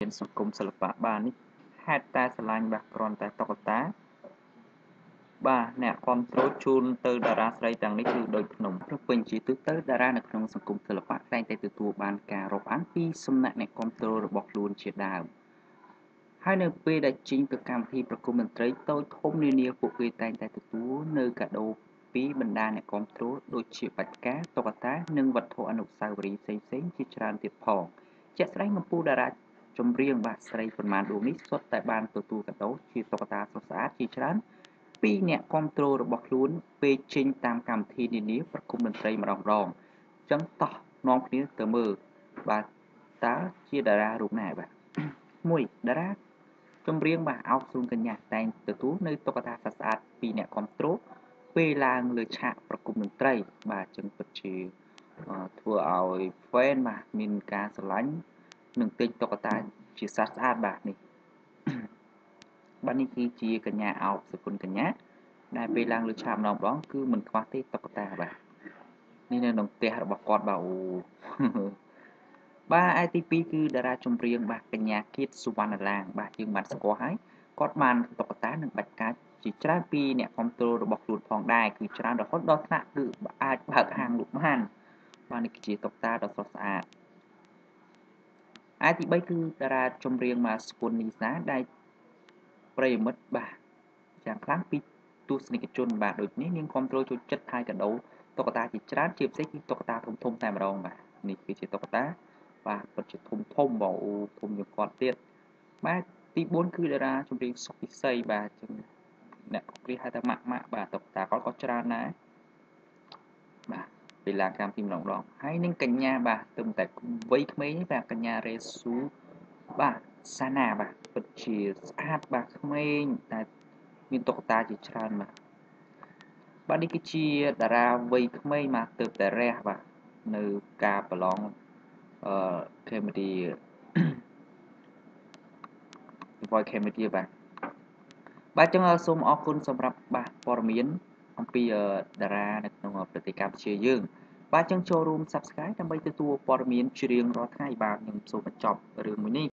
មានសង្គមសិល្បៈបាទនេះហេតុតែស្រឡាញ់បាទគ្រាន់តែតុក្កតាបាទអ្នកគ្រប់គ្រងជូនទៅតារាស្រីទាំងនេះគឺដូចភ្នំព្រោះពេញជាទូទៅតារានៅក្នុងសង្គមសិល្បៈតែងតែទទួលបានការរាប់អានពីសំណាក់អ្នកគ្រប់គ្រងរបស់ខ្លួនជាដើមហើយនៅពេលដែលចេញទៅកម្មវិធីប្រគំតន្ត្រីតូចធំនានាពួកគេតែងតែទទួលនៅកាដូពីបណ្ដាអ្នកគ្រប់គ្រងដូចជាបាច់ផ្កាតុក្កតានិងវត្ថុអនុស្សាវរីយ៍ផ្សេងៗជាច្រើនទៀតផងជាក់ស្ដែងកំពូលតារាចម្រៀងបាទស្រីប៉ុន្មានដួងនេះសុទ្ធតែបានទទួលកាដូជាតុក្កតាស្រស់ស្អាតជាច្រើនពីអ្នកគ្រប់គ្រងរបស់ខ្លួនពេលចេញតាមកម្មវិធីនានាប្រគំតន្ត្រីម្ដងម្ដងចឹងតោះនាំគ្នាទៅមើលបាទតើជាតារារូបណាបាទ1តារាចម្រៀងបាទអោបសួនកញ្ញាតែងទទួលនៅតុក្កតាស្អាតពីអ្នកគ្រប់គ្រងពេលឡើងលើឆាកប្រគំតន្ត្រីបាទចឹងពិតជាធ្វើឲ្យ fan បាទមានការស្រឡាញ់និងទិញតុក្កតាជាសត្វស្អាតបាទនេះបាទនេះគឺជាកញ្ញាអោបសុគន្ធកញ្ញាដែលពេលឡើងលើឆាកម្ដងម្ដងគឺមិនខ្វះទេតុក្កតាបាទនេះនៅក្នុងផ្ទះរបស់គាត់បាទអូបាទឯទី2គឺតារាចម្រៀងបាទកញ្ញាគៀតសុវណ្ណឡាងបាទយើងបានស្គាល់ហើយគាត់បានតុក្កតានិងបាច់កាជាច្រើនពីអ្នកគ្រប់គ្រងរបស់ខ្លួនផងដែរគឺច្រើនរហូតដល់ថ្នាក់គឺអាចបើកហាងលក់បានបាទនេះគឺជាតុក្កតាដ៏ស្រស់ស្អាតឯទី3គឺតារាចម្រៀងបាទស្គុននីសាដែលប្រិយមិត្តបាទយ៉ាងខ្លាំងពីទស្សនិកជនបាទដូចនេះនាងគ្រប់គ្រងចូលចិត្តហើយកាដូតុក្កតាជាច្រើនជាពិសេសគឺតុក្កតាធំធំតែម្ដងបាទនេះគឺជាតុក្កតាបាទពិតជាធំធំបងអូធំជាងគាត់ទៀតបាទទី4គឺតារាចម្រៀងសុខពិសីបាទចឹងអ្នកគេហៅថាម៉ាក់ម៉ាក់បាទតុក្កតាគាត់ក៏ច្រើនដែរបាទពេលឡើងកម្មទីម្ដងម្ដងហើយនឹងកញ្ញាបាទទើបតែវ័យក្មេងនេះបាទកញ្ញារ៉េស៊ូបាទសាណាបាទពិតជាស្អាតបាទក្មេងតែមានតុក្កតាជាច្រើនបាទបាទនេះគឺជាតារាវ័យក្មេងបាទទើបតែរះបាទនៅការប្រឡងComedy Voice Comedy បាទបាទចឹងសូមអរគុណសម្រាប់បាទព័ត៌មានអំពីតារានៅក្នុងប្រទេសកម្ពុជាយើងបាទចឹងចូលរួម Subscribe ដើម្បីទទួលព័ត៌មានជារៀងរាល់ថ្ងៃបាទខ្ញុំសូមបញ្ចប់រឿងមួយនេះ